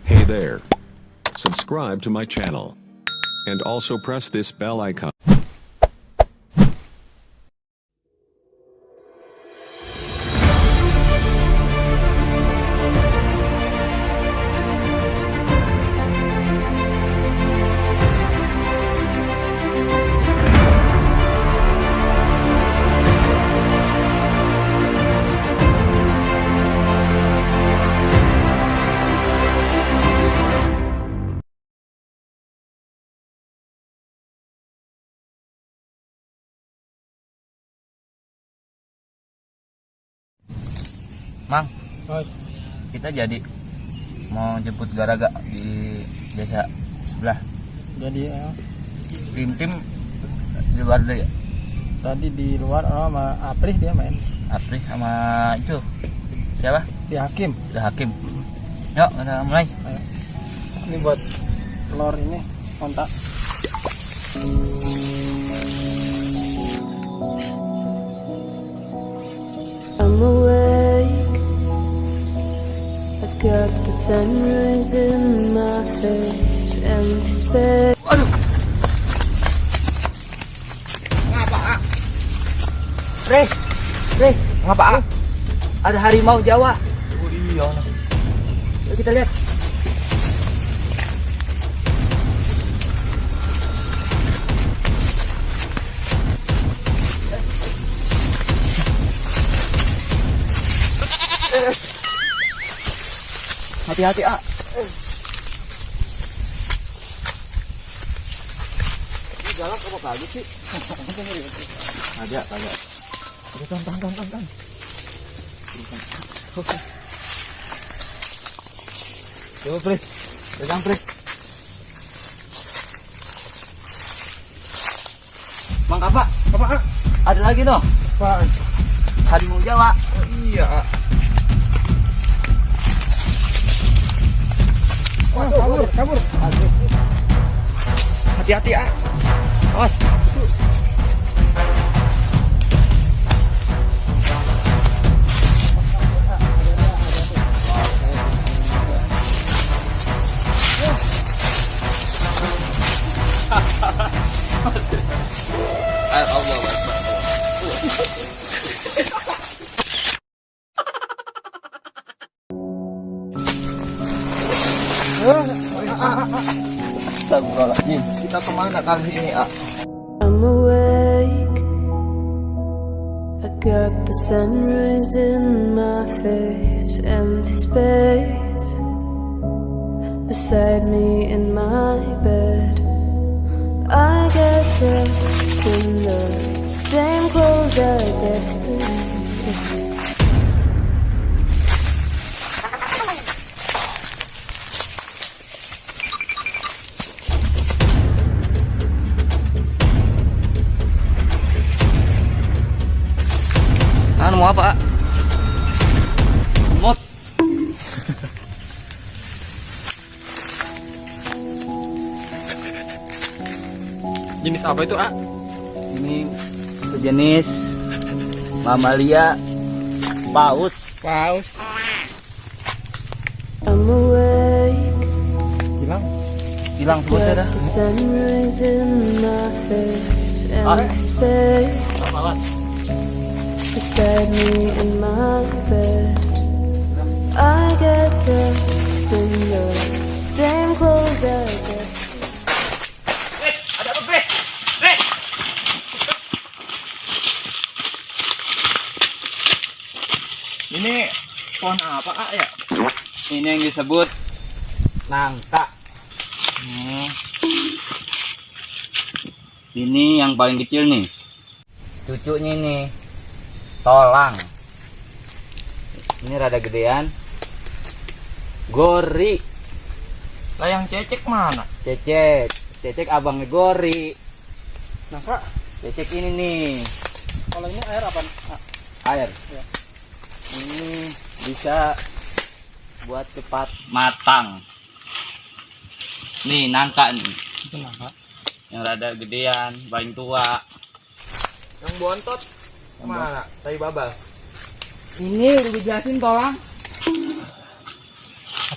Hey there. Subscribe to my channel. And also press this bell icon. Mang, Oi, kita jadi mau jemput Garaga di desa sebelah. jadi Tim di luar deh ya. tadi di luar sama Aprih dia main Aprih sama itu siapa? di Hakim. The Hakim. Yuk, kita mulai. Ayo. Ini buat telur ini kontak. I'm awake. I got the sunrise in my face, empty space. Waduh. Ngapa? Reh, ngapa? Ada harimau Jawa. Oh iya. Yuk kita lihat. Hati-hati, A. Ini galak apa kaget sih? Ada. Tahan. Coba, Pri. Pegang, Pri. Mang apa? Apa? Ada lagi noh. Apaan? Harimau Jawa. Oh iya. Kabur. Hati-hati, A. Awas. Allah Akbar. Astagfirullahaladzim. Kita kemana kali ini, A? I'm awake. I got the sunrise in my face, empty space beside me in my bed. I get dressed in the same clothes as yesterday. Mau apa, A? Semut. Jenis apa itu, A? Ini sejenis mamalia paus. I'm awake. Hilang semutnya Got dah. the sunrise in my face, empty space beside me in my bed. I get dressed in the same clothes as yesterday. Ada apa, Bre? Bre! Ini pohon apa, A ya? Ini yang disebut nangka. Ini yang paling kecil nih. Cucunya nih tolang. Ini rada gedean. Gori. Lah yang cecek mana? Cecek abangnya Gori. Nangka. Cecek ini nih. Kalau ini air apa? Air. Ya. Ini bisa buat cepat matang. Nih nangka nih. Itu nangka. Yang rada gedean, paling tua. Yang bontot mana? Tai babal. Ini udah dijelasin tolang.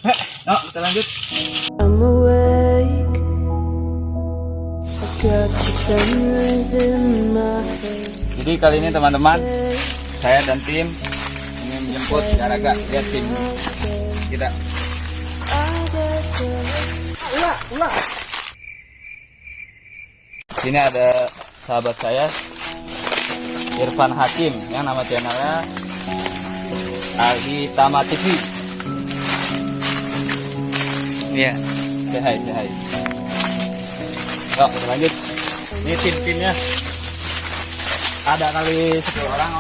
Yuk, kita lanjut. I'm awake. I got the sunrise in my face. Jadi kali ini teman-teman, saya dan tim ingin menjemput Garaga. Lihat tim kita. Sini ada sahabat saya, Irfan Hakim, yang nama channelnya Aldi Tama TV. Iya, say hi. Yuk, kita lanjut. Ini tim-timnya. Ada kali 10 orang.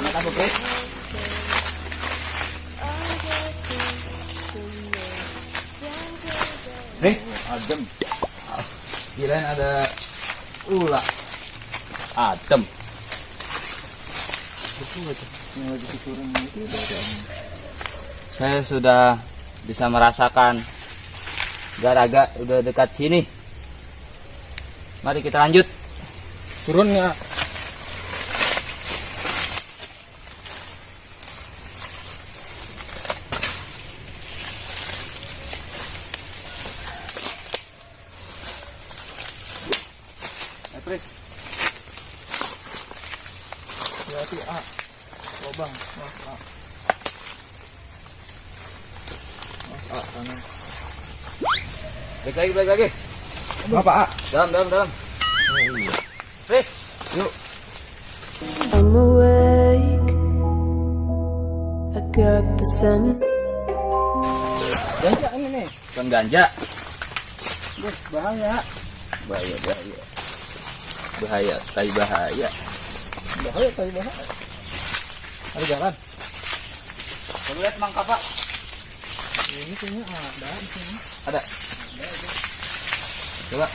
Mata putih. Nih, adem. Kirain ada ular. Adem. Saya sudah bisa merasakan Garaga udah dekat sini. Mari kita lanjut. Turun ya. April. Hati-hati A. Lobang. Mas A. Mas A sana. Balik lagi. Bapak A. Dalam. April, yuk. I'm awake. I got the sun. Ganja ini nih. Bukan ganja. Bos, bahaya. Bahaya. Tai bahaya. Bahaya tadi bahaya. Ada jalan. Coba lihat Mang Kapak. Ini kayaknya ada di sini. Ada. Coba.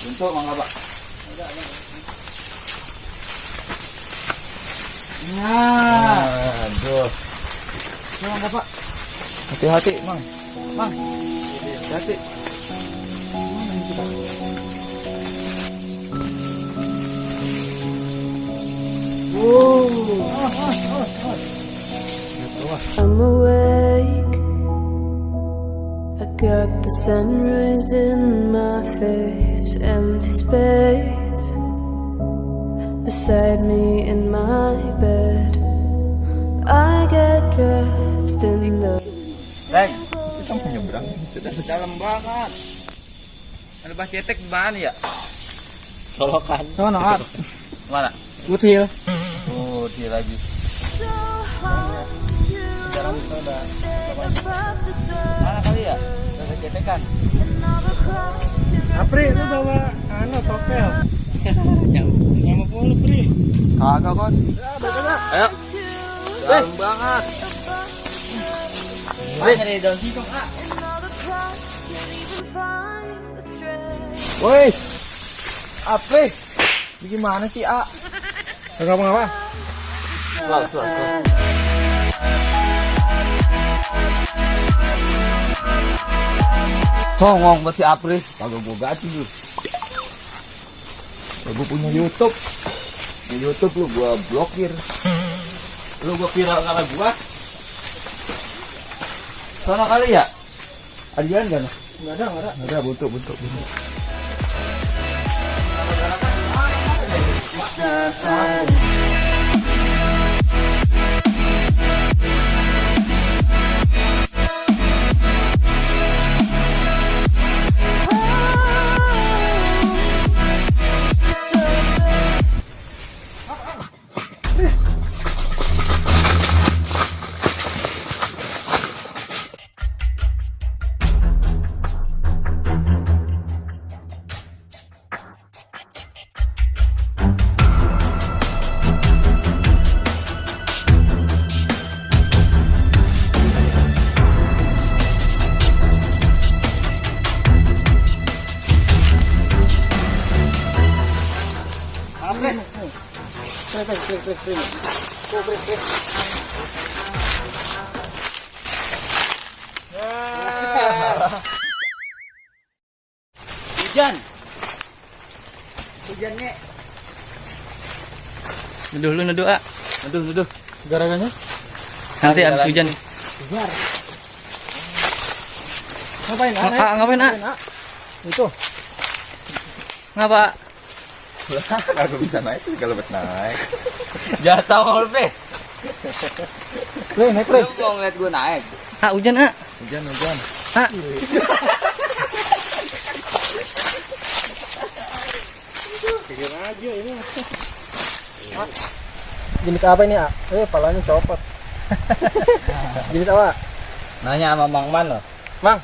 Buntu Mang Kapak. Nah, aduh. Mang Bapak. Hati-hati, Mang. Hati-hati. I'm awake. I got the sunrise in my face, empty space beside me in my bed. I get dressed in the Reng, kita mau nyebrang. Sudah dalam banget. Ada bah cetek di mana ya? Solokan. Mana A? Mana? Kutil. Oh, dia lagi. Jalan itu ada. Mana kali ya? Ada cetekan. Apri, lu bawa sopel. Yang Mau puluh Pri. kagak kan? Ayo. Dalam banget. Ayo cari daun singkong, A. Woi. Apri. Gimana sih A? Enggak apa-apa. Slow. Ngomong masih April, kagak gua gaji lu. Gua punya YouTube. Di YouTube lu gua blokir. Lu gua viral karena gua. Sono kali ya? Ada jalan enggak? Enggak ada. Ada buntu. Hujan. Hujannya. Neduh lu neduh, A. Aduh. Gara-garanya? Nanti habis hujan. Biar. Ngapain, A? Ngapain, A? Itu. Ngapa? Kagak bisa naik sih kalau naik. Jangan sama lu, Pre. Naik, Pre. Lu mau ngeliat gue naik. A, hujan, A. Hujan. A. Jenis apa ini, A? Palanya copot. Jenis apa? Nanya sama Mang Man loh. Mang.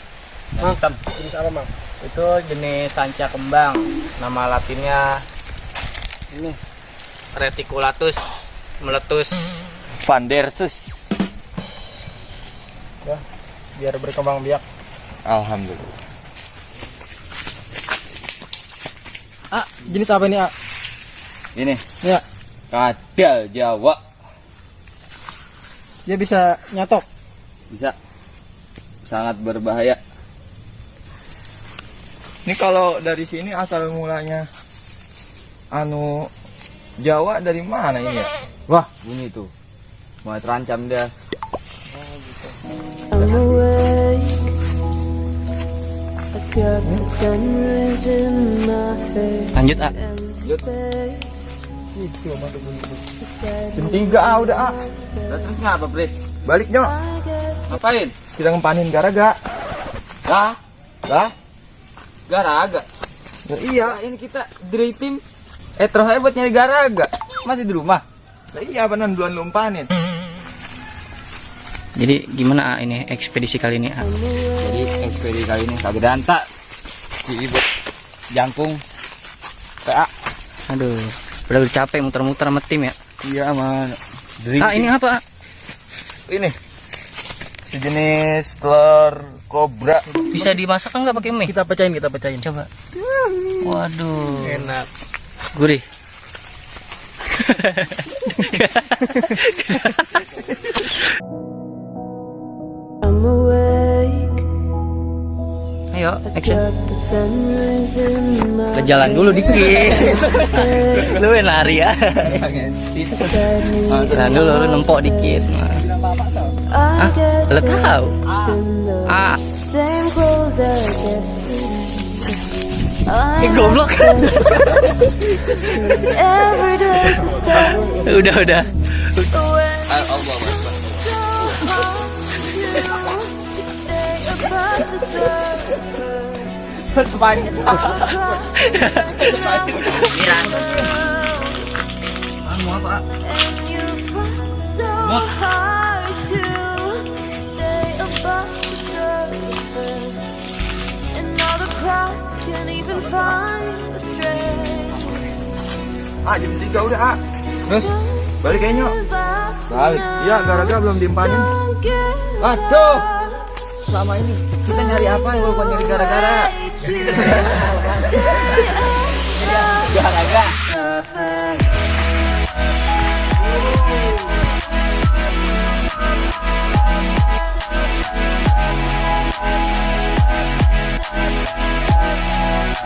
Yang Mang. hitam. Jenis apa, Mang? Itu jenis sanca kembang. Nama latinnya Ini. Reticulatus meletus Vandersus. Ya, biar berkembang biak. Alhamdulillah. A, jenis apa ini, A? ini Ya, kadal Jawa. dia bisa nyatok. Bisa sangat berbahaya. Ini kalau dari sini asal mulanya Jawa dari mana ini ya? Wah, bunyi tuh. Mau terancam dia. I'm awake. I got the sunrise in my face. Lanjut, A. And space Jam 3 udah Lah, terus ngapa, Bre? Baliknya Ngapain? kita ngempanin garaga. Lah, Lah, garaga. ya iya. Nah, ini kita dari tim terus aja buat nyari garaga. Masih di rumah. Lah iya benar duluan lu empanin. Jadi gimana, A, ini ekspedisi kali ini, A? Jadi ekspedisi kali ini kagak danta. Cibut jangkung. PA. Aduh, udah capek muter-muter sama tim ya. Iya man. A, ini apa, A? Ini sejenis telur kobra. Bisa dimasak enggak pakai mie? Kita pecahin. Coba. Waduh, Enak. gurih. I'm awake. Ayo, action. Got the sunrise in my Ke jalan dulu dikit. Lu yang lari ya. Jalan dulu, lu nempok dikit. I get Lu tahu? dressed in the A. same clothes as yesterday. I Goblok. every day's the same. Udah. When Allah. stay above the surface. Mau apa? And you fight so hard to stay above the surface. And all the crowds can't even find the strength. Jam 3 udah Terus Balik kayaknya. balik. Iya garaga belum diempanin. Waduh. Selama ini kita nyari apa yang bukan nyari gara-gara? Gara-gara.